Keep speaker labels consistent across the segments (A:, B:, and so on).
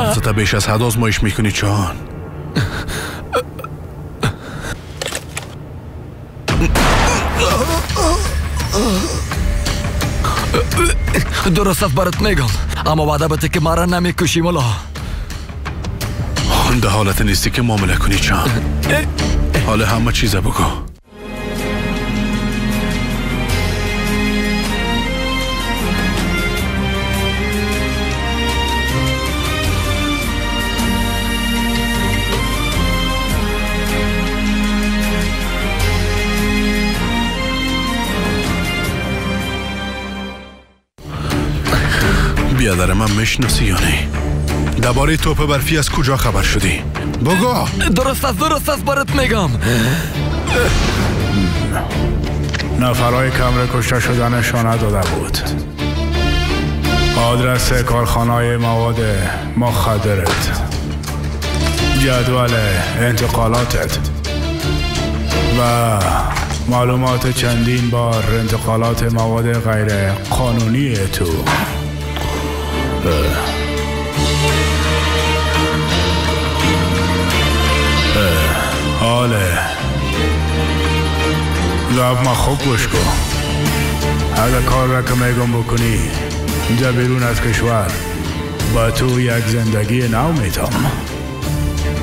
A: شانست بیش از حد آزمایش میکنی چان.
B: درست است برات میگم، اما وعده بده که مرا نمیکشی ملا.
A: ده حالت نیستی که معامله کنی چان. حالا همه چیزه بگو. بیادر من میشناسی یا نه؟ درباره توپ برفی از کجا خبر شدی؟ بگو.
B: درست است برات میگم.
C: نفرهای کمره کشته شدنشان نداده بود. آدرس کارخانه مواد مخدرت، جدول انتقالاتت و معلومات چندین بار انتقالات مواد غیر قانونی تو. حاله گپ ما خوب گوش کن. اگر کار را که میگم بکنی اینجا بیرون از کشور با تو یک زندگی نو میتم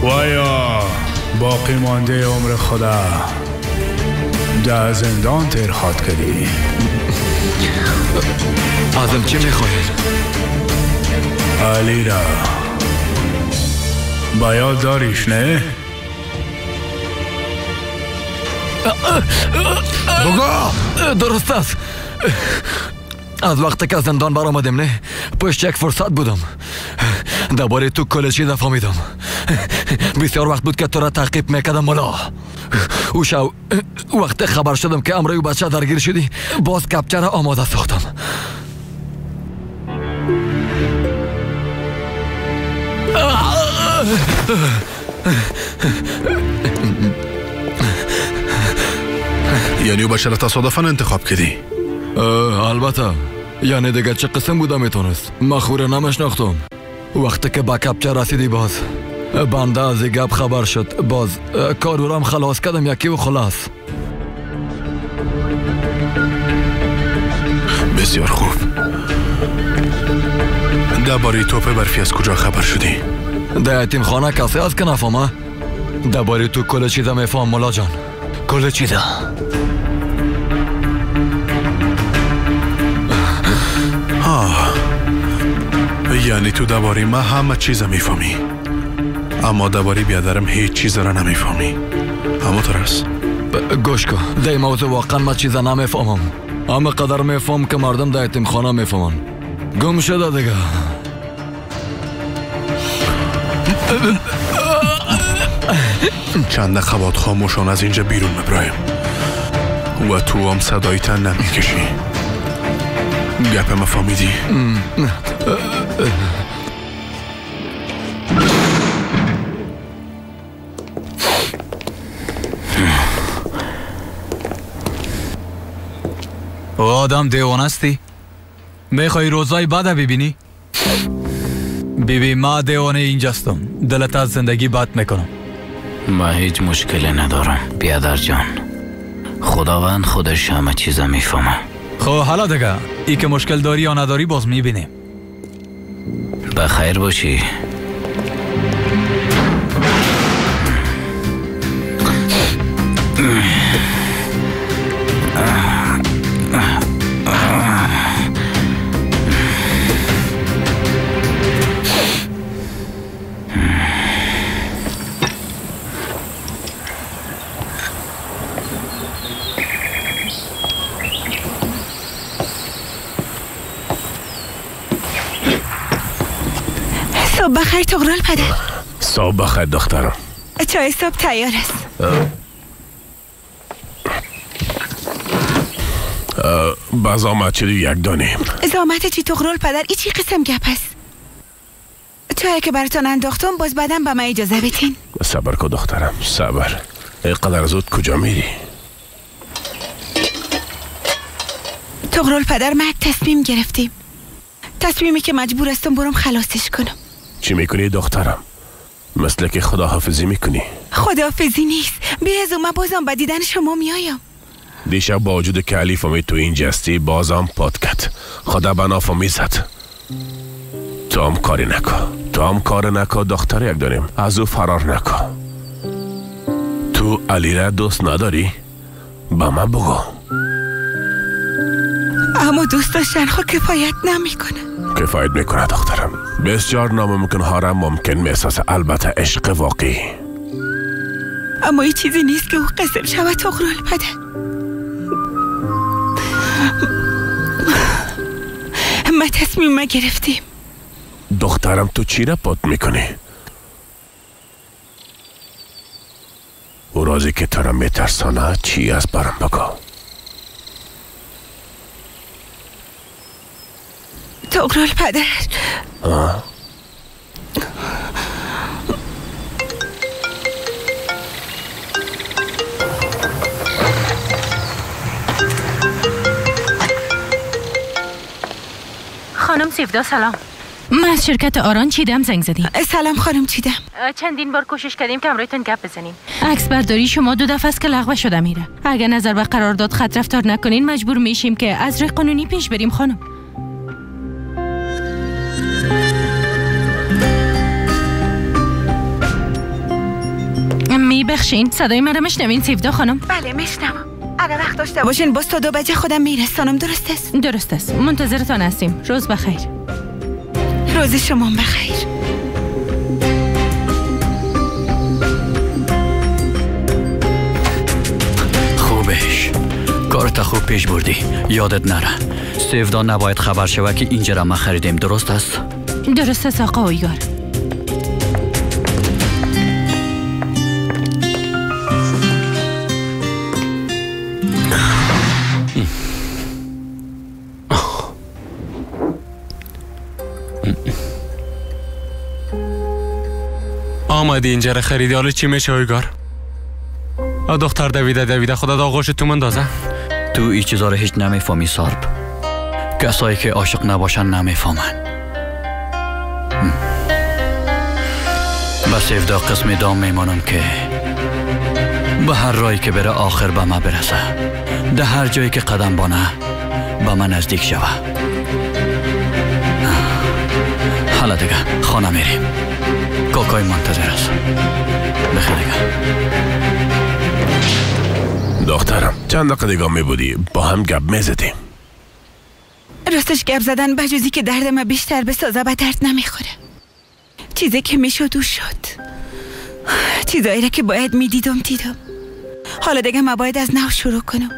C: و یا باقی مانده عمر خدا در زندان تیر خواد کردی.
B: ازم چی میخواهید؟
C: علی را با یاد داریش نه؟
B: بگو. درست است. از وقتی که از زندان برآمدیم نه پشت یک فرصت بودم. درباره تو کل چیز فهمیدم. بسیار وقت بود که تو را تعقیب میکردم ملا. او شو وقتی خبر شدم که امروی بچه درگیر شدی باز کپچه را آماده ساختم.
A: یعنی او بچه را تصادفاً انتخاب کردی؟
B: البته. یعنی دیگه چه قسم بوده میتونست؟ من خوره نمشناختم. وقتی که با کپچه رسیدی باز بنده از گپ خبر شد. باز کارورم خلاص کردم یکی و خلاص.
A: بسیار خوب. درباره توپ برفی از کجا خبر شدی؟
B: در یتیم خانه کسی از که نفهمه. درباره تو کل چیزا میفهم ملا جان، کل چیزا.
A: یعنی تو درباره ما همه چیزا میفهمی، اما درباره بیادرم هیچ چیز را نمیفهمی. اما ترس
B: گوش کن، در این موضوع واقعا ما چیزا نمیفهمم. اما قدر میفهم که مردم در یتیم خانه میفهمن. گم شده دیگه.
A: چند خبات خاموشان از اینجا بیرون میبرایم و تو هم صدایی تن نمیکشی. گپ ما فهمیدی؟
D: او آدم دیوانه استی؟ میخوای روزای بد ببینی؟ بیبی ما دیوانه اینجاستم. دلت از زندگی بد میکنم.
E: ما هیچ مشکلی ندارم بیادر جان. خداوند خودش همه چیزا میفهمه.
D: خب حالا دیگه ای که مشکل داری یا نداری باز میبینیم.
E: بخیر باشی.
F: صبح بخیر طغرل پدر.
G: صبح بخیر دخترم.
F: چای صبح تیار است.
G: به زحمت چی یک دانیم.
F: زحمت چی طغرل پدر؟ ای چی قسم گپ است؟ چای که براتون انداختم باز بعدم به من اجازه بدین.
G: صبر کو دخترم، صبر. اینقدر زود کجا میری؟
F: طغرل پدر، ما یک تصمیم گرفتیم. تصمیمی که مجبور هستم برم خلاصش کنم.
G: چی میکنی دخترم؟ مثل که خداحافظی میکنی.
F: خداحافظی نیست. بی از من بازم به دیدن شما میایم.
G: دیشب با وجود که علی فهمید تو اینجا هستی بازم پاد کرد. خدا به نافم زد. تو هم کاری نکن. تو هم کار نکن دختر، یک داریم. از او فرار نکن. تو علی را دوست نداری؟ به من بگو.
F: اما دوست داشتن خود کفایت نمیکنه.
G: کفایت میکنه دخترم. بسیار ناممکن ها را ممکن میسازه، البته عشق واقعی.
F: اما این چیزی نیست که او قسم شود طغرل پدر. ما تصمیم ما گرفتیم.
G: دخترم تو چی را پات میکنی؟ او رازی که تو را میترسانه چی از برام بگو.
F: طغرل پدر.
H: خانم سیفدا سلام. من از شرکت آران چیدم زنگ زدیم.
F: سلام خانم چیدم.
H: چندین بار کوشش کردیم که همراهتون گپ بزنیم. عکس برداری شما 2 دفعه است که لغو شده میره. اگر نظر به قرارداد خط رفتار نکنین مجبور میشیم که از راه قانونی پیش بریم خانم. میبخشین صدای مرا میشنوین سیفدا خانم؟
F: بله میشنوم. اگر وقت داشته باشین باز تا 2 بجه خودم میرسانم. درست است؟
H: درست است. منتظرتان هستیم. روز بخیر.
F: روز شما بخیر.
E: خوبش کارت خوب پیش بردی. یادت نره سیفدا نباید خبر شود که اینجا را ما خریدیم. درست است؟
H: درست است آقا اویگار.
I: آمدی اینجا را خریدی، حالا چی میشه اویگار؟ دختر دویده دویده خدا آغوش تو مندازه.
E: تو این چیزا رو هیچ نمیفهمی سارب. کسایی که عاشق نباشن نمیفهمن. به سیفدا قسم دام میمانم که به هر رایی که بره آخر به ما برسه. ده هر جایی که قدم بانه به من نزدیک شوه. حالا دیگه خانه میریم. کاکای منتظر است. بخیر دیگه.
G: دخترم چند دقیقه دیگه می بودی با هم گپ میزدیم.
F: راستش گپ زدن بجزی که درد ما بیشتر بسازه به درد نمیخوره. چیزی که میشد او شد. چیزایی را که باید میدیدم دیدم. حالا دیگه ما باید از نو شروع کنم.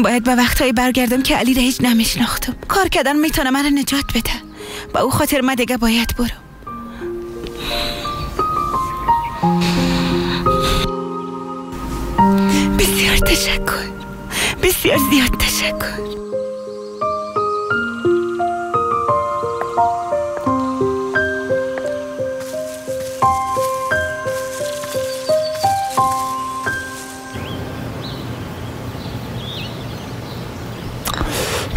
F: باید به وقتایی برگردم که علی را هیچ نمیشناختم. کار کردن میتونه من را نجات بده. با او خاطر من دیگه باید برم. بسیار تشکر. بسیار زیاد تشکر.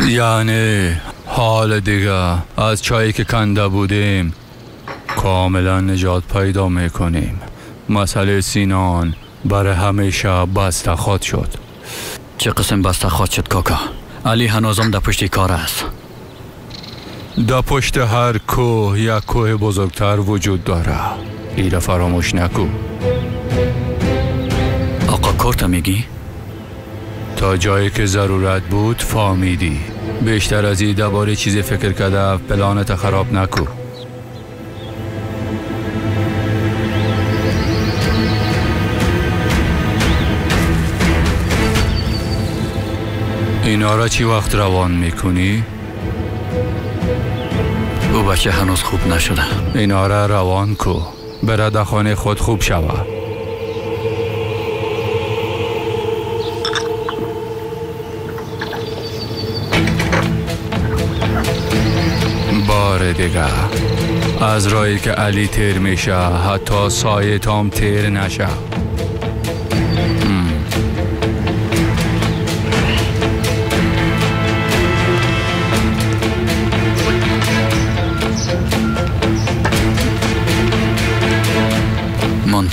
D: یعنی حال دیگه از چایی که کنده بودیم کاملا نجات پیدا میکنیم. مسئله سینان برای همیشه بسته خواهد شد.
E: چه قسم بسته خواهد شد کاکا؟ علی هنوزم در پشت کار است.
D: در پشت هر کوه یک کوه بزرگتر وجود داره. ایره فراموش نکو.
E: آقا کارت میگی؟
D: تا جایی که ضرورت بود فهمیدی. بیشتر از این درباره چیزی فکر کرده پلانت خراب نکو. اینا را چی وقت روان میکنی؟
E: او بچه هنوز خوب نشده.
D: اینا را روان کو بره در خانه خود خوب شوه. بار دیگه از رایی که علی تیر میشه حتی سایه تام تیر نشه.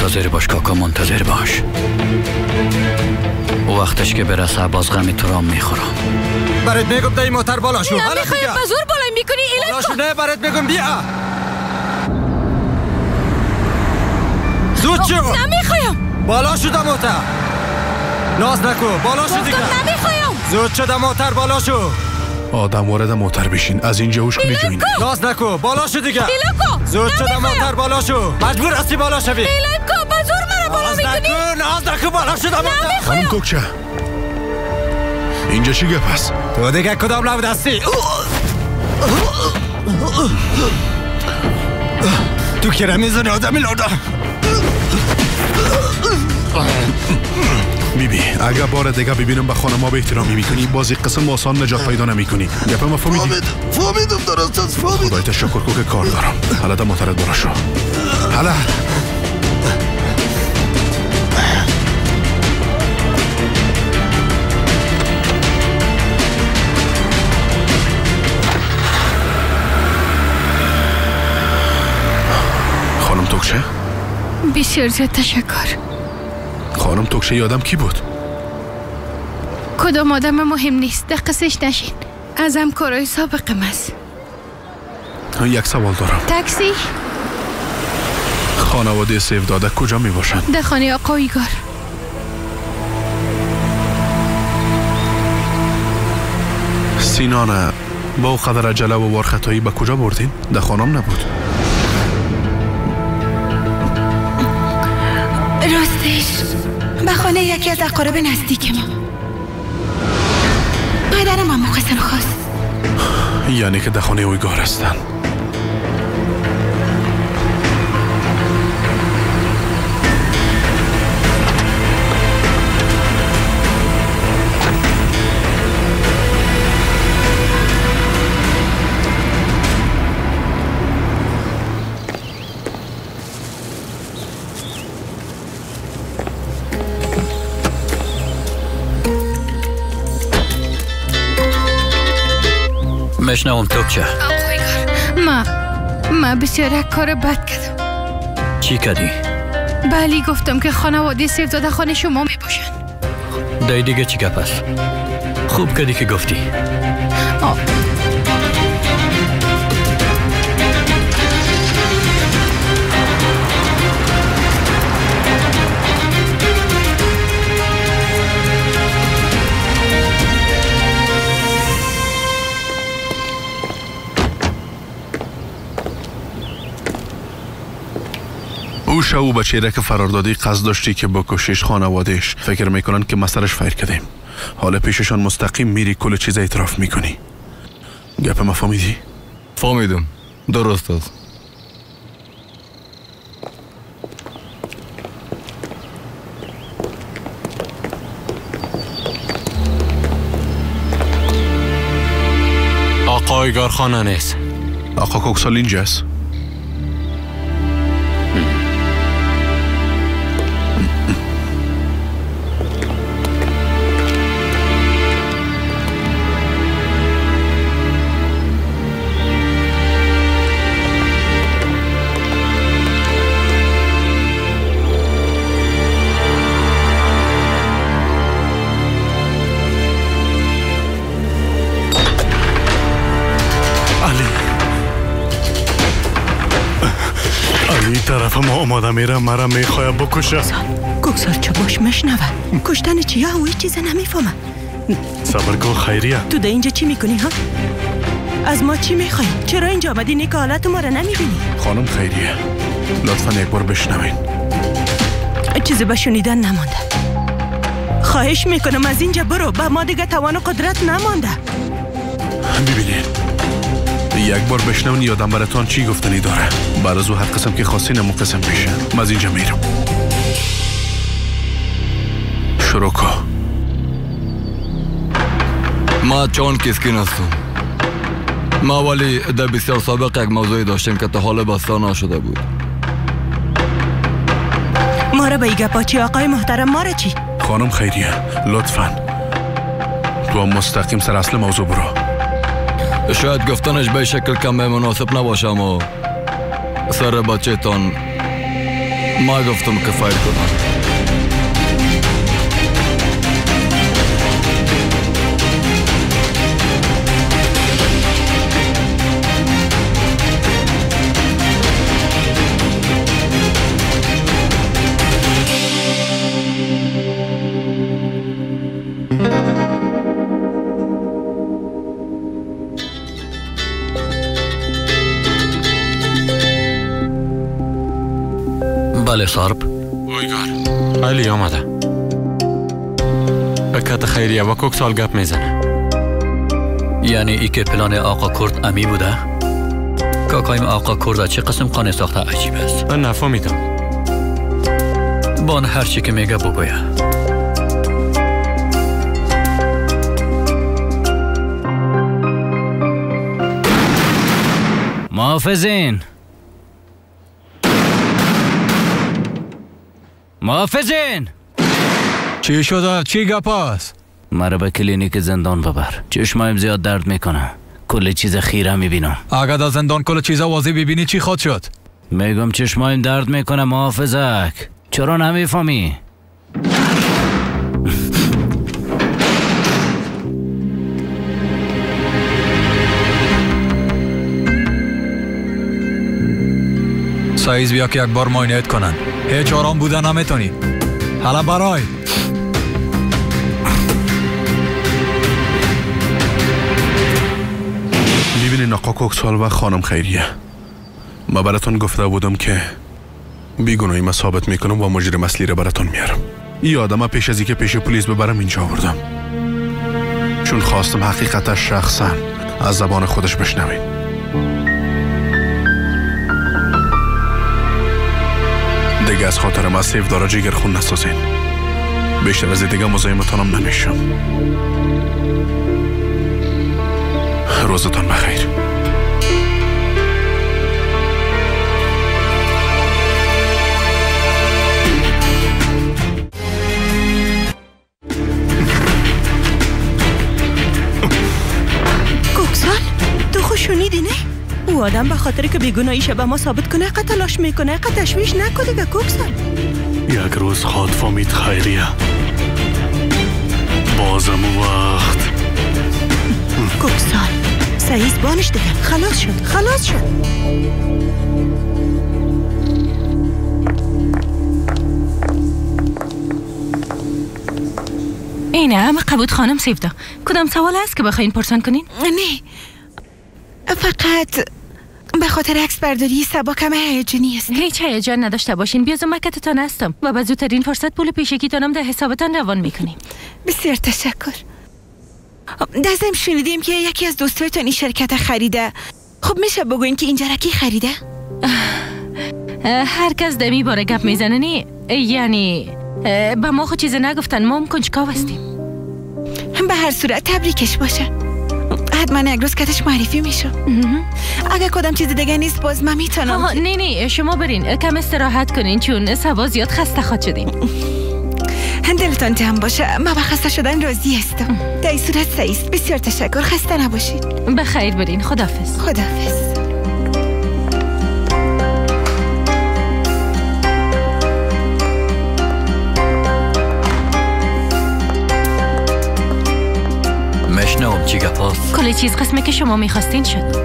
E: منتظر باش کاکا، منتظر باش. وقتش که برسه باز غم تو را میخورم.
B: برات میگم دای موتر بالا شو.
F: نمیخوایم به زور بالا میکنی.
B: بالا شو. نه برات میگم بیا. زود شو.
F: نمیخوایم.
B: بالا شو موتر. ناز نکو، بالا شو دیگه.
F: نمیخوایم.
B: زود شو موتر بالا شو.
A: آدم وارد موتر بشین از اینجا هوش کنی جوین.
B: ناز نکو، بالا شو دیگه. زود شو موتر بالا شو. مجبور هستی بالا شوی.
F: ایلکو به زور مرا بالا میکنی.
B: ناز نکو، بالا شو موتر.
A: خانم کوکچه اینجا چی گپ است؟
B: تو دیگه کدام لب دستی؟ تو که رمیزنی آدمی لرده.
A: بیبی اگه بار دیگه ببینم به خانم ها به احترامی میکنی بازی قسم آسان نجات پیدا نمیکنی. گپ ما فهمیدی؟
J: فهمیدم درست است، فهمیدم.
A: خدای تشکر کو که کار دارم. حالا دا موترت بالا شو. حالا خانم توکچه؟
H: بسیار زیاد تشکر.
A: خانم توکچه یادم کی بود؟
H: کدام آدم مهم نیست، در قصهش نشین. از همکارای سابقم است.
A: یک سوال دارم.
H: تاکسی؟
A: خانواده سیف داده کجا می باشند؟
H: در خانه آقا ایگار.
A: سینانه با قدر عجله و وارخطایی به کجا بردین؟ در خانم نبود.
F: راستش به خانه یکی از اقارب نزدیک ما. پدرم هم قسم خواست.
A: یعنی که در خانه اویگار هستن.
E: میشنوم توکچه.
H: آقای کار ما بسیار یک کار بد کردم.
E: چی کردی؟
H: بله گفتم که خانواده سیف داده خانه شما می باشن.
E: دای دیگه چی گپ است؟ خوب کردی که گفتی.
A: او بچه را که فرار دادی قصد داشتی که با کشش خانوادهش فکر میکنن که ما سرش فیر کردیم. حالا پیششان مستقیم میری کل چیز اعتراف میکنی. گپ ما فهمیدی؟
B: فهمیدم، درست است.
I: آقا ایگار خانه نیست.
A: آقا کوکسال اینجاست.
C: طرف ما آماده میره مرا میخواه بکشه.
F: کوکسال چه باش مشنوه. کشتن چیه؟ او هیچ چیز نمیفهمه.
C: صبر کن خیریه.
F: تو در اینجا چی میکنی ها؟ از ما چی میخوای؟ چرا اینجا آمدی؟ نیک حالت ما را نمیبینی؟
A: خانم خیریه لطفا یک بار بشنوین.
F: چیزی به شنیدن نمانده. خواهش میکنم از اینجا برو. به ما دیگه توان و قدرت نمانده.
A: ببینین یک بار بشنون یادم براتان چی گفتنی داره. بعد از او هر قسم که خواستی نمو قسم میشه. من از اینجا میرم. شروع کن.
B: ما چون کسکین هستم. ما ولی در بسیار سابق یک موضوعی داشتیم که تا حال بسته نشده بود.
F: ما را به گپا چی آقای محترم؟ ما را چی؟
A: خانم خیریه لطفاً تو هم مستقیم سر اصل موضوع برو.
B: شاید گفتنش به شکل کم مناسب نباشه اما سر بچه تان
E: ما گفتم که فایر کنم. بله صارب.
I: اویگار علی آمده. کت خیریه و کوکسال گپ میزنه.
E: یعنی ای که پلان آقا کرد امی بوده؟ کاکایم آقا کرد چه قسم قانع ساخته عجیب است.
I: من نفهمیدم.
E: بان هر چی که میگه بگویه.
K: محافظین، محافظین!
D: چی شده؟ چی گپ است؟
K: مرا به کلینیک زندان ببر. چشمایم زیاد درد میکنه. کل چیز خیره میبینم.
D: اگه در زندان کل چیز واضح ببینی چی خود شد؟
K: میگم چشمایم درد میکنه محافظک. چرا نمیفهمی؟
D: سایز بیا که یک بار معاینه کنن. هیچ آرام بوده نمیتونی. حالا برای
A: میبینین آقا کوکسال و خانم خیریه، ما براتون گفته بودم که بیگناهی ما ثابت میکنم و مجرم اصلی رو براتون میارم. این آدم پیش از اینکه پیش پلیس ببرم اینجا آوردم، چون خواستم حقیقتش شخصا از زبان خودش بشنوین. دیگه از خاطر ما سیف داره جگر خون نسازین. بیشتر از دیگه مزاحمتانم نمیشم. روزتان بخیر.
L: کوکسال تو خوشونیدی نه؟ او آدم به خاطر که بیگناهیش به ما ثابت کنه قد تلاش میکنه، قد تشویش نکن دیگه کوکسال.
M: یک روز خواد فامید خیریه، بازم وقت.
L: کوکسال سعیز بانش دیگه، خلاص شد، خلاص شد.
H: اینه هم قبود خانم سیفدا. کدام سوال است که بخواین پرسان کنین؟
F: نه، فقط به خاطر عکس برداری سبا کم هیجانی است.
H: هیچ هیجان نداشته باشین، بیازم مکتتان هستم و به زودترین فرصت پول پیشگیتانم در حسابتان روان میکنیم.
F: بسیار تشکر. دستم شنیدیم که یکی از دوستایتان این شرکت خریده. خب میشه بگوین که اینجا را کی خریده؟
H: هر کس دمی باره گپ میزنه. نی یعنی به ما خود چیز نگفتن، ما هم کنجکاو هستیم.
F: به هر صورت تبریکش باشه. حتما یک روز کتش معرفی میشم. اگر کدام چیز دیگه نیست باز من میتونم.
H: نه نه شما برین کم استراحت کنین، چون سبا زیاد خسته خواهد شدیم.
F: دلتان جمع باشه، من به خسته شدن راضی هستم. در این صورت سعیست. بسیار تشکر، خسته نباشید.
H: بخیر برین، خداحافظ.
F: خداحافظ.
E: مشنوم چی گپاست؟
H: کل چیز قسمه که شما میخواستین شد.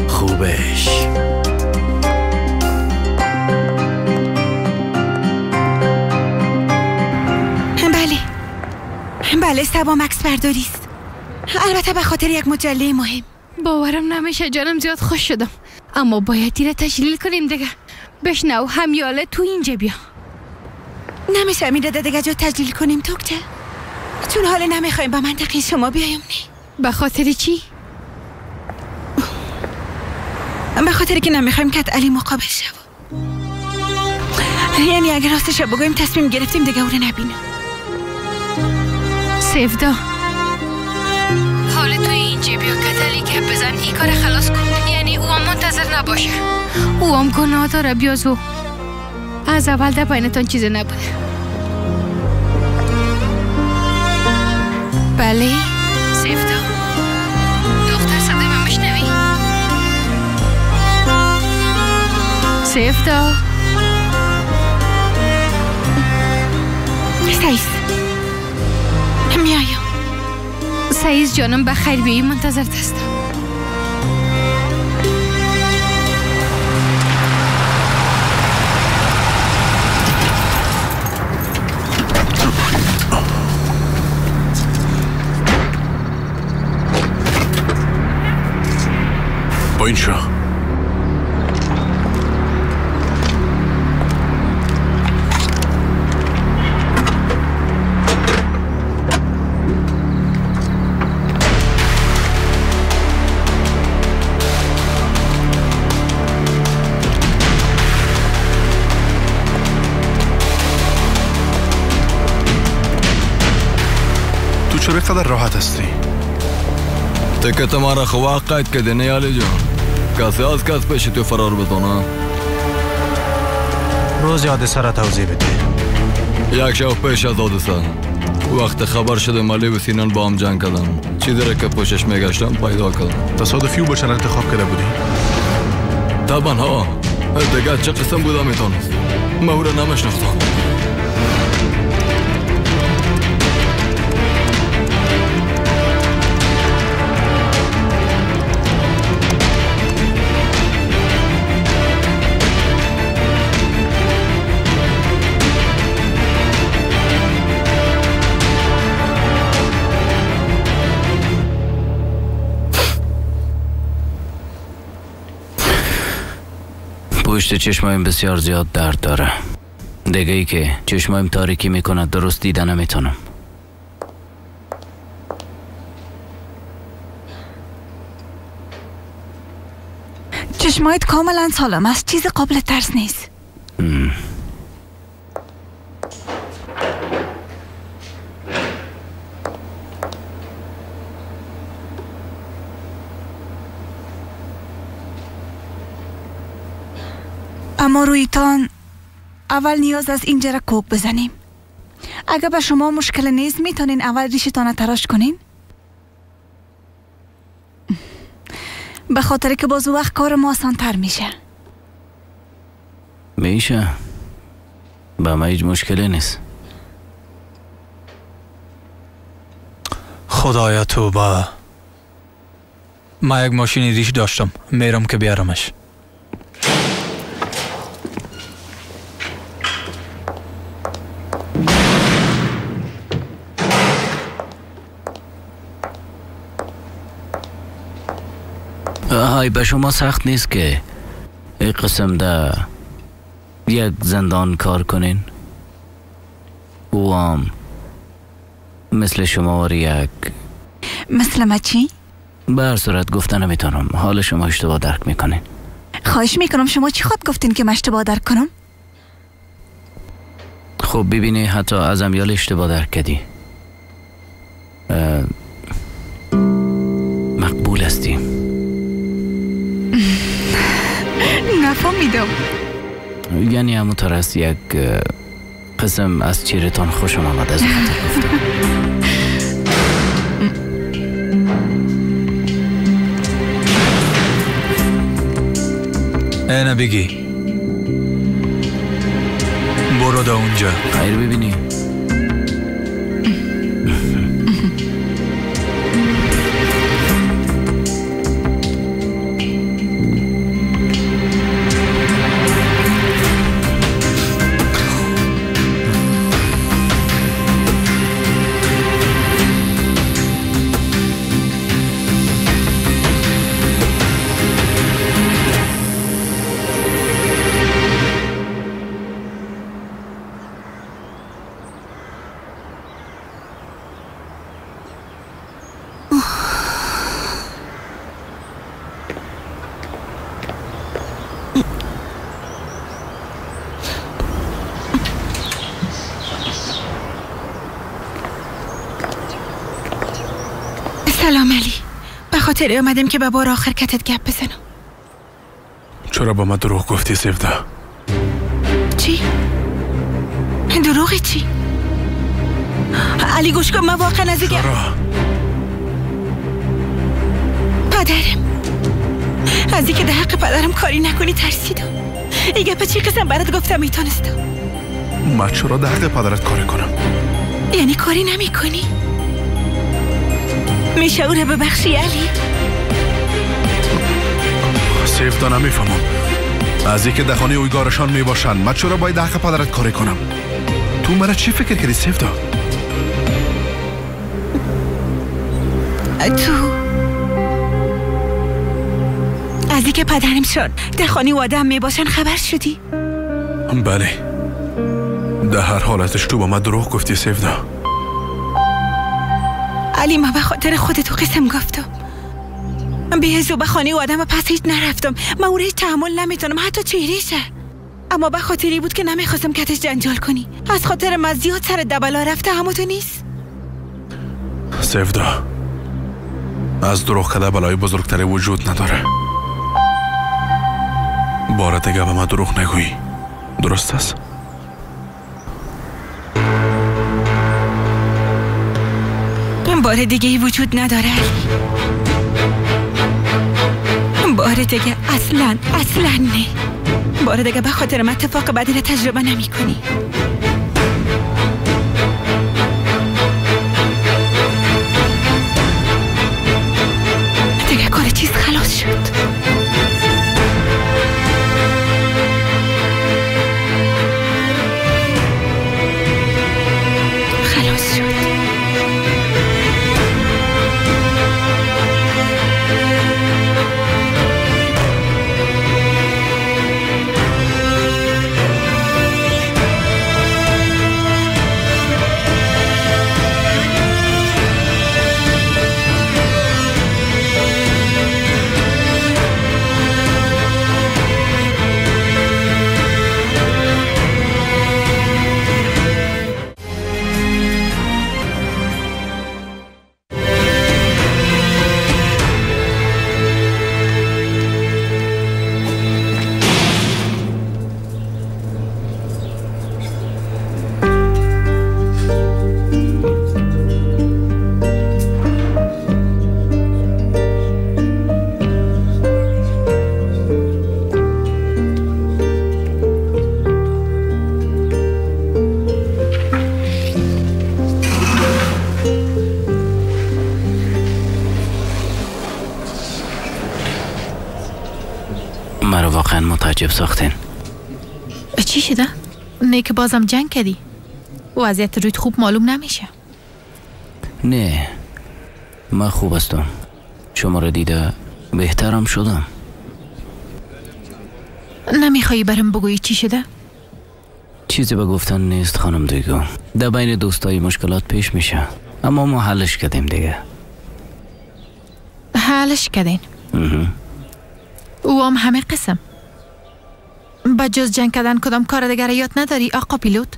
E: خوبش.
F: بله بله، سبا مکس برداری است. البته به خاطر یک مجله مهم.
N: باورم نمیشه جانم، زیاد خوش شدم. اما باید تیره تشلیل کنیم دیگه. بشنو همیاله تو اینجا بیا.
F: نمیشه میره دیگه جا تجلیل کنیم توکچه، چون حال نمیخوایم به منطقه شما بیایم. نه
N: به خاطر چی؟
F: به خاطر که نمیخوایم کت علی مقابل شو. یعنی اگر راستش بگویم تصمیم گرفتیم دیگه او رو نبینم.
N: سیفدا حال تو اینجا بیا کتلی که بزن این کار خلاص کن. یعنی او هم منتظر نباشه، او هم گناه داره. بیازو از اول در بینتان چیز نبوده. بله سیفدا دختر صدای من میشنوی؟ سیفدا
F: سعیس میایم.
N: سعیس جانم بخیر بیایی، منتظر هستم.
A: پایین شو. تو چرا قدر راحت هستی؟
B: تکه تمارا خواه قید کردی نه علی جان؟ کسی از کس پیش تو فرار بتونه؟
O: روز حادثه را توضیح بده.
B: یک شب پیش از حادثه وقت خبر شده مالی و سینان با هم جنگ کردن، چیزی را که پشتش میگشتم پیدا کردم.
A: تصادفی او بچه را انتخاب کرده بودی؟
B: طبعا ها، دیگه چه قسم بوده میتونست؟ من او را نمیشناختم.
K: پشت چشمایم بسیار زیاد درد داره. دیگه ای که چشمایم تاریکی میکند، درست دیده نمیتونم.
F: چشمایت کاملا سالم است، چیز قابل ترس نیست. اما رویتان اول نیاز است اینجا را کوک بزنیم. اگر به شما مشکل نیست میتونین اول ریشتان را تراش کنین، به خاطر که باز وقت کار ما آسان تر میشه.
K: میشه، به ما هیچ مشکلی نیست.
E: خدایا توبه. ما یک ماشین ریش داشتم، میرم که بیارمش.
K: های به شما سخت نیست که این قسم ده یک زندان کار کنین؟ او هم مثل شما یک
F: مثل ما چی؟
K: به هر صورت گفته نمیتونم، حال شما اشتباه درک میکنین.
F: خواهش میکنم، شما چی خود گفتین که من اشتباه درک کنم؟
K: خب ببینی، حتی از امیال اشتباه درک کردی. مقبول هستی.
F: نفهمیدم.
K: یعنی همونطور است، یک قسم از چیرتان خوشم آمد، از خاطر گفتم.
E: اینه بگی برو دا اونجا.
K: خیر ببینی.
F: سلام علی، به خاطر اومدم که به بار آخر کتت گپ بزنم.
A: چرا با من دروغ گفتی سیفدا؟
F: چی؟ دروغ چی؟ علی گوش کن، من واقعا از دیگه پدرم، از اینکه در حق پدرم کاری نکنی ترسیدم. ایگه په چی قسم برات گفتم میتونستم.
A: من چرا در حق پدرت کاری کنم؟
F: یعنی کاری نمی کنی؟ میشه او را ببخشی علی؟
A: سیفدا نمیفهمم. از اینکه در خانه اویگارشان میباشن من چرا باید حق پدرت کاری کنم؟ تو مرا چی فکر کردی سیفدا؟
F: تو از اینکه پدرمشان در خانه آدم میباشن خبر شدی؟
A: بله. در هر حالتش تو با من دروغ گفتی سیفدا.
F: علی ما به خاطر خودتو قسم گفتم. من به هزو به خانه آدم پس هیچ نرفتم. من او را هیچ تحمل نمیتونم، حتی چهرهشه. اما به خاطری بود که نمیخواستم کتش جنجال کنی. از خاطر من زیاد سر دبلا رفته، همو تو نیست.
A: سیفدا از دروغ کده بلای بزرگتری وجود نداره. بار دیگه به من دروغ نگویی، درست است؟
F: این بار دیگه وجود نداره. بار دیگه اصلا نه. بار دیگه به خاطر من اتفاق بدی را تجربه نمی کنی. دیگه کار چیز خلاص شد. خلاص شد.
K: مرا واقعا متعجب ساختین.
N: چی شده؟ نه که بازم جنگ کردی. وضعیت رویت خوب معلوم نمیشه.
K: نه من خوب هستم. شما را دیده بهترم شدم.
N: نمیخوایی برم بگویی چی شده؟
K: چیزی به گفتن نیست خانم دیگو. در بین دوستای مشکلات پیش میشه، اما ما حلش کردیم دیگه.
N: حلش کردین؟ او هم همه قسم. بجز جنگ کردن کدام کار دیگر یاد نداری آقا پیلوت؟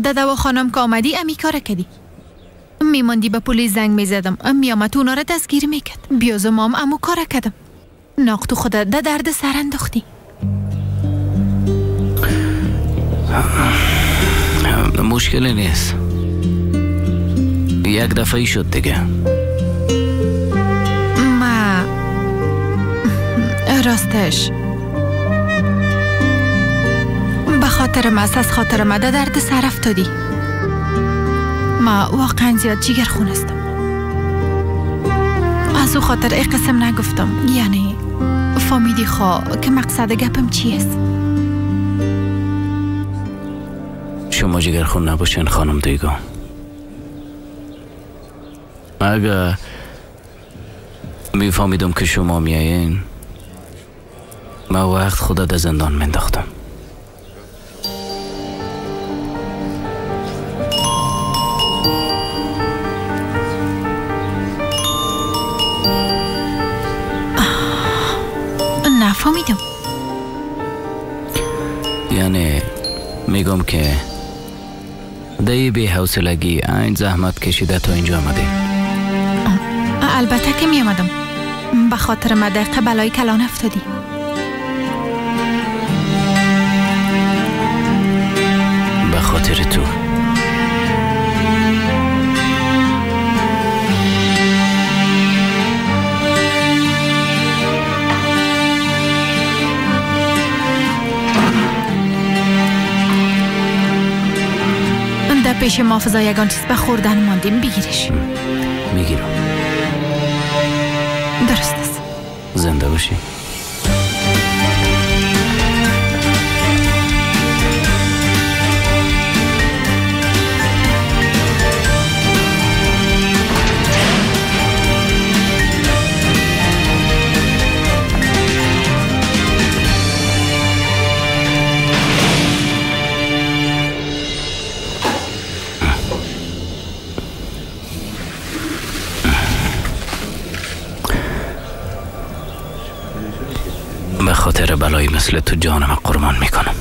N: ده دواخانم که آمدی امی کار کردی. میماندی به پلیس زنگ میزدم، میامد اونا را دستگیر میکرد. بیازم هم امو کار کردم. ناق تو خودت ده درد سر انداختی.
K: مشکلی نیست، یک دفعه شد دیگه.
N: ما راستش به خاطر ما از خاطر ما ده درد سر افتادی. ما واقعا زیاد جگر خون هستم. از او خاطر ای قسم نگفتم. یعنی فهمیدی خواه که مقصد گپم چی است؟
K: شما جگر خون نباشین خانم دیگو. اگر میفهمیدم که شما میایین، من وقت خدا در زندان منداختم.
N: نفهمیدم.
K: یعنی میگم که دی بی حوصلگی این زحمت کشیده تا اینجا آمدی.
N: البته که می آمدم. به خاطر ما دقیقه بلای کلان افتادی.
K: به خاطر تو.
N: در پیش محافظا یگان چیز به خوردن ماندیم، بگیرش.
K: میگیرم.
N: درست است.
K: زنده باشی. به خاطر بلایی مثل تو جانم قربان میکنم.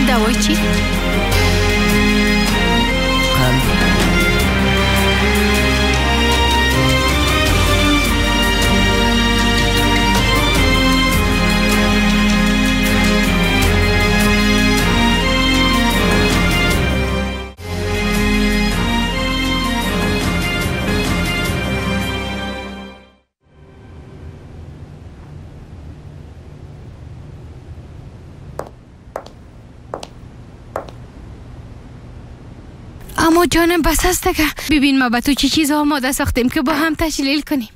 N: دوای چی؟
K: قلب.
H: اما جانم بس است دیگه. ببین ما به تو چی چیز آماده ساختیم که با هم تشلیل کنیم.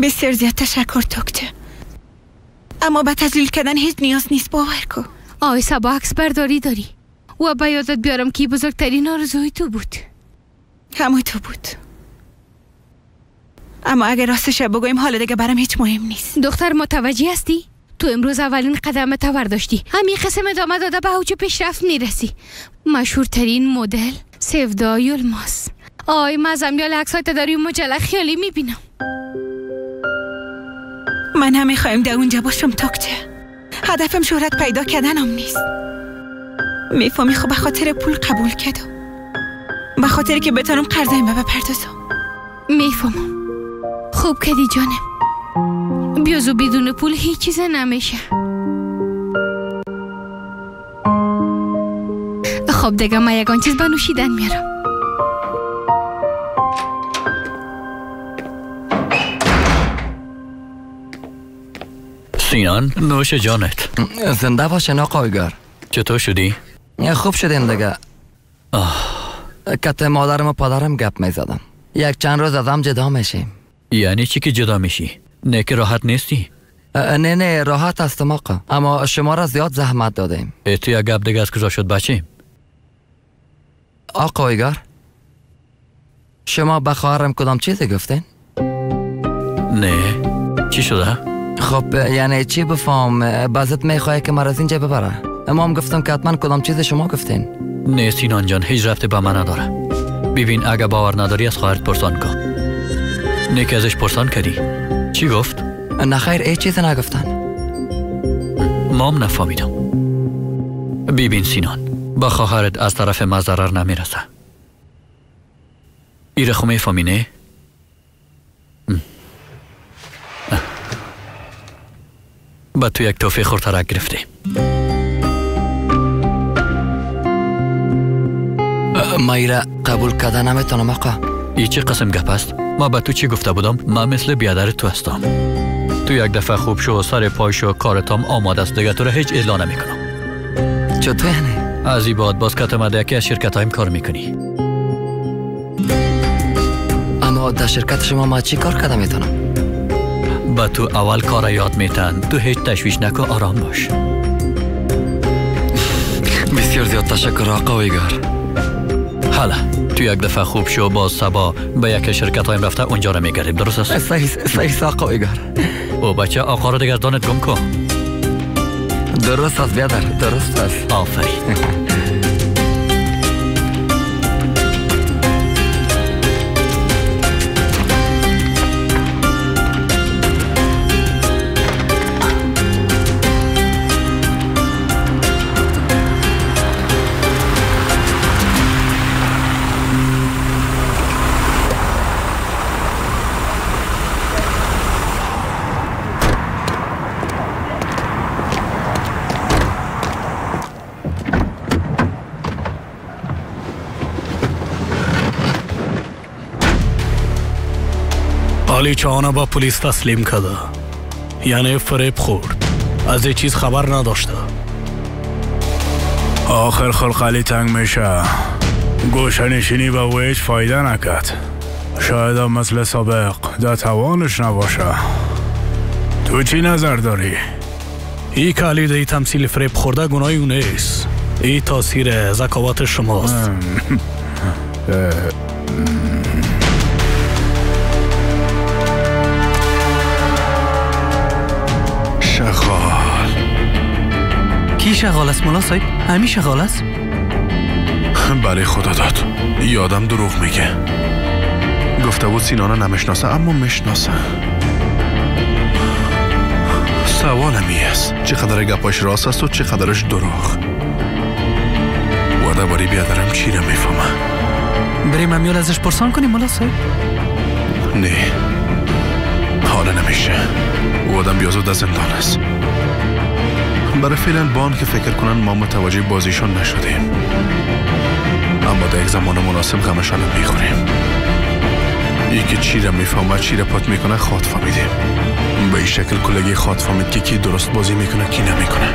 F: بسیار زیاد تشکر دکتر، اما به تذلیل کردن هیچ نیاز نیست، باور کن.
H: آی صبا عکس برداری داری و به یادت بیارم که بزرگترین آرزوی تو بود.
F: همون تو بود، اما اگر راستش بگویم حالا دیگه برام هیچ مهم نیست.
H: دختر متوجه هستی؟ تو امروز اولین قدم تا برداشتی، همین قسم ادامه داده به اوج پیشرفت میرسی. مشهورترین مدل سودا یلماز. آی مزم یال عکسای داری مجله خیالی میبینم.
F: من هم میخوایم در اونجا باشم تاکچه. هدفم شهرت پیدا کردنم نیست. میفهمی؟ خب به خاطر پول قبول کردم، به خاطر که بتونم قرضایم بپردازم.
H: میفهمم. خوب کردی جانم. بیازو بدون پول هیچ چیز نمیشه. خب دیگه من یگان چیز به نوشیدن میارم.
E: سینان نوش جانت.
B: زنده باشین آقا ایگر.
E: چطور شدی؟
B: خوب شدیم دیگه. کت مادرم و پدرم گپ میزدم. یک چند روز ازم جدا میشیم.
E: یعنی چی که جدا میشی؟ نه که راحت نیستی؟
B: نه نه راحت هستم آقا، اما شما را زیاد زحمت دادیم.
E: تو یک گپ دیگه از کجا شد بچه؟
B: آقا ایگر، شما به خواهرم کدام چیزی گفتین؟
E: نه چی شده؟
B: خب یعنی چی بفهم؟ بازت میخواه که مرا از اینجا ببره. اما هم گفتم که حتما کدام چیز شما گفتین.
E: نه سینان جان، هیچ ربطی به من نداره. ببین اگه باور نداری از خواهرت پرسان کن. نه که ازش پرسان کردی. چی گفت؟
B: نه خیر، هیچ چیز نگفتن.
E: مام نفهمیدم. ببین سینان، با خواهرت از طرف ما ضرر نمیرسه. ایره خو میفهمی نه؟ با تو یک توفیق خورترک گرفته.
B: ما ایره قبول کرده نمیتونم آقا.
E: ای چه قسم گپ است؟ ما به تو چی گفته بودم؟ من مثل بیادر تو هستم. تو یک دفعه خوب شو، سر پای شو، کارتام آماده است، دیگه تو را هیچ اعلان نمیکنم.
B: چطور یعنی؟
E: از این بعد باز کتم یکی از شرکت هایم کار میکنی.
B: اما در شرکت شما ما چی کار کرده میتونم؟
E: به تو اول کار یاد میتن. تو هیچ تشویش نکن، آرام باش.
B: بسیار زیاد تشکر آقا ویگار.
E: حالا تو یک دفعه خوب شو، باز صبا به یک شرکت هایم رفته اونجا را میگردیم، درست است؟
B: صحیح آقا ویگار.
E: او بچه آقا را دیگه از دانت گم کن.
B: درست است بیادر، درست است.
E: آفرین.
M: علی چانا با پلیس تسلیم کرده، یعنی فریب خورد، از این چیز خبر نداشته.
C: آخر خلق علی تنگ میشه. گوشه نشینی به او هیچ فایده نکرد. شاید هم مثل سابق در توانش نباشه. تو چی نظر داری؟
M: ای که علی در تمثیل فریب خورده گناهی او نیست. ای تاثیر ذکاوت شماست.
A: شغال.
O: کی شغال است مولا صاحب؟ همی شغال است؟
A: بله خدا داد، یادم دروغ میگه. گفته بود سینانا نمیشناسه اما میشناسه. سوالم ای است چقدر گپاش راست است و چقدرش دروغ. و درباره بیادرم چی را میفهمه؟
O: بریم امیال ازش پرسان کنیم مولا صاحب؟
A: نه حالا نمیشه. او آدم بیازو در زندان است. برای فعلا بان که فکر کنن ما متوجه بازیشان نشدیم، اما در یک زمان مناسب غمشان میخوریم. یکی چی را میفهمد چی را پات میکنه خواد فهمیدیم. به این شکل کلگی خواد فهمید که کی درست بازی میکنه کی نمیکنه.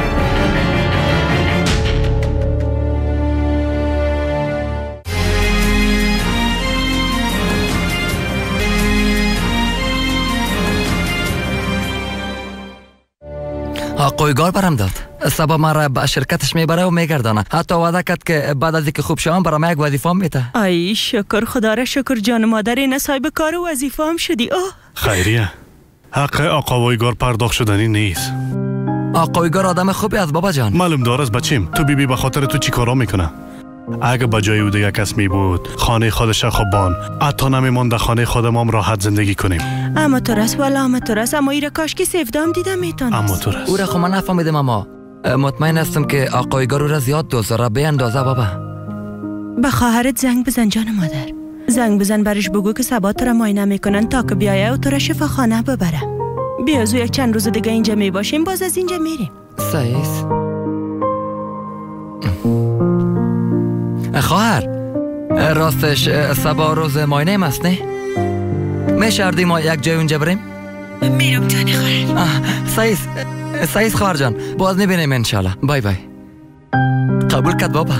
B: آقایگار برم داد. صبا مرا به شرکتش میبره و میگردانه. حتی وعده کرد که بعد از اینکه خوب شوم برام یک وظیفه میده.
L: ای شکر خدا را شکر جان مادر، این صاحب کار و وظیفه هم شدی. اوه
M: خیریه، حق آقایگار پرداخت شدنی نیست.
B: آقایگار آدم خوبی است بابا جان.
M: معلوم دار است بچیم. تو بیبی به خاطر تو چیکارا میکنه؟ اگه به جای او دیگه کس می بود خانه خودش خوبان، حتی نمیموند خانه خودم هم راحت زندگی کنیم.
L: اما تو راست والا، اما تو راست. اما ایره کاش که سفدام دیدم میتونست.
M: اما تو راست.
B: او را خو من نفهمیدم، اما مطمئن هستم که آقایگار او را زیاد دوست داره به اندازه. بابا
L: به خواهرت زنگ بزن جان مادر، زنگ بزن برش بگو که صبا تو را معاینه میکنن تا که بیایه و تو را شفاخانه ببره. بیا زو یک چند روز دیگه اینجا میباشیم، باز از اینجا میریم.
B: صحیح. خواهر راستش صبا روز معاینه است نه؟ میشه ما یک جای اونجا بریم؟
F: میرم جان خواهر.
B: صحیح خواهر جان، باز میبینیم انشالله. بای بای. قبول کرد بابا.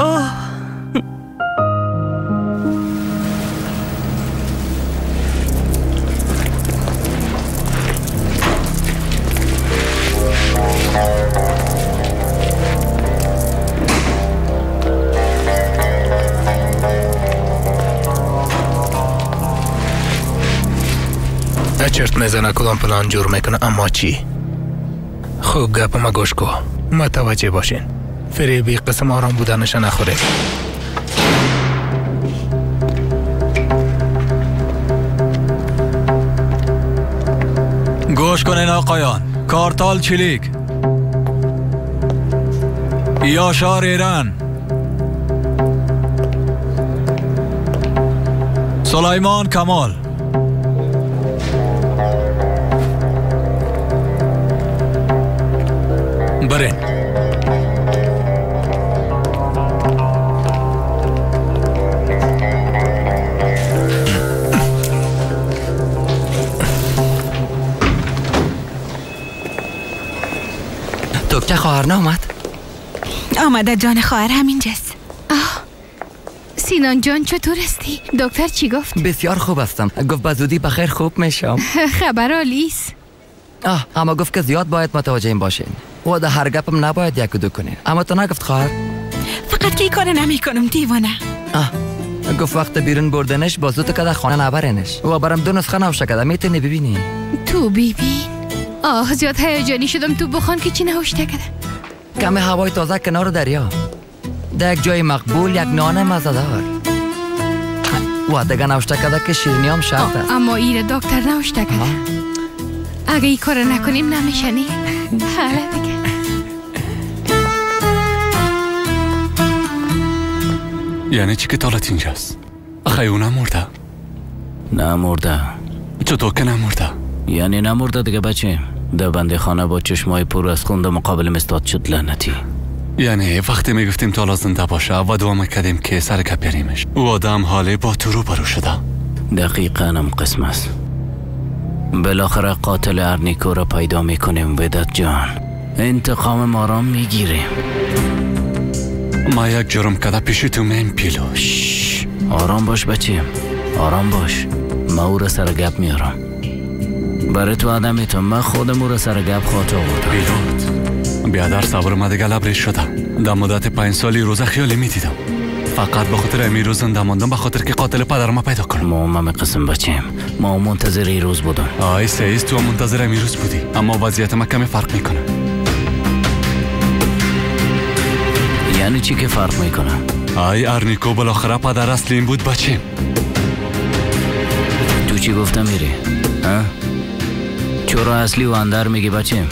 P: چرت میزنه کدام پلان جور میکنه. اما چی؟ خوب گپ ما گوش کو، متوجه باشین. فریبی قسم آرام بودنش نخوره.
D: گوش کنین آقایان، کارتال چلیک، یاشار ایران، سلیمان کمال، برین.
B: خواهر نامد؟
F: آمده جان، خواهر همینجاست.
H: سینان جان چطور هستی؟ دکتر چی گفت؟
B: بسیار خوب هستم. گفت به زودی بخیر خوب میشم.
H: خبر عالی است.
B: اما گفت که زیاد باید متوجه باشین و در هر گپم نباید یک و دو کنین. اما تو نگفت خواهر؟
F: فقط که کار نمیکنم دیوانه.
B: گفت وقت بیرون بردنش بازو تو که در خانه نبرنش و برام 2 نسخه نوشته کرده، میتونی ببینی؟
H: تو ببین. زیاد هیجانی شدم. تو بخوان که چی نوشته کرده.
B: کمی هوای تازه کنار دریا، در یک جای مقبول، یک نان مزه‌دار و دیگه نوشته کرده که شیرینی هم شرط است.
H: اما ایره دکتر نوشته کرده. اگه این کار نکنیم نمیشنی. حالا دیگه
I: یعنی چی که تالت اینجاست؟ آخه او نمرده.
K: نمرده.
I: چطور که نمرده؟
K: یعنی نمرده دیگه بچه. در بند خانه با چشمای پر از خون در مقابل استاد شد لعنتی.
I: یعنی وقتی میگفتیم تالا زنده باشه و دعا میکردیم که سر گپ بیاریمش، او آدم حاله با تو روبرو شده.
K: دقیقاً هم قسم است. بالاخره قاتل ارنیکو را پیدا میکنیم وداد جان. انتقام ما را میگیریم.
I: ما یک جرم کده پیش تو میم پیلو.
K: آرام باش بچه، آرام باش. ما او را سر گپ میارم. برای تو آدم میتونم، من خودم او را سر گپ خواهد آوردم.
I: پیلوت بیادر صبر ما دیگه لبریز شده. در مدت 5 سالی روز خیالی میدیدم. فقط به خاطر امیر روز زنده ماندم، به خاطر که قاتل پدرم پیدا کنم.
K: ما هم قسم بچیم، ما منتظر این روز بودم.
I: آی سیز تو منتظر امیر روز بودی، اما وضعیت ما کمی فرق میکنه.
K: یعنی چی که فرق میکنه؟
I: آی ارنیکو بالاخره پدر اصلیم بود بچیم.
K: تو چی گفتم میری؟ ها؟ چرا اصلی و اندر میگی بچیم؟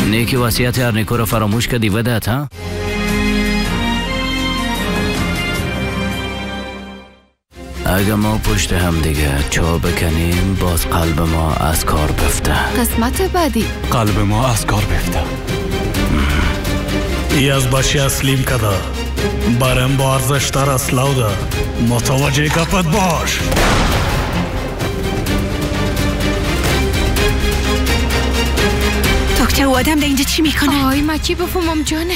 K: نیکی وصیت ارنیکو رو فراموش کردی ودت ها؟ اگه ما پشت هم دیگه چا بکنیم باز قلب ما از کار بفته.
H: قسمت بعدی
I: قلب ما از کار بفته.
Q: ای از بچه اصلیم کده برم با ارزشتر اصلاو ده. متوجه گپت باش.
F: دکتر او آدم در اینجا چی میکنه؟
H: آی ما چی بفهمم جانم؟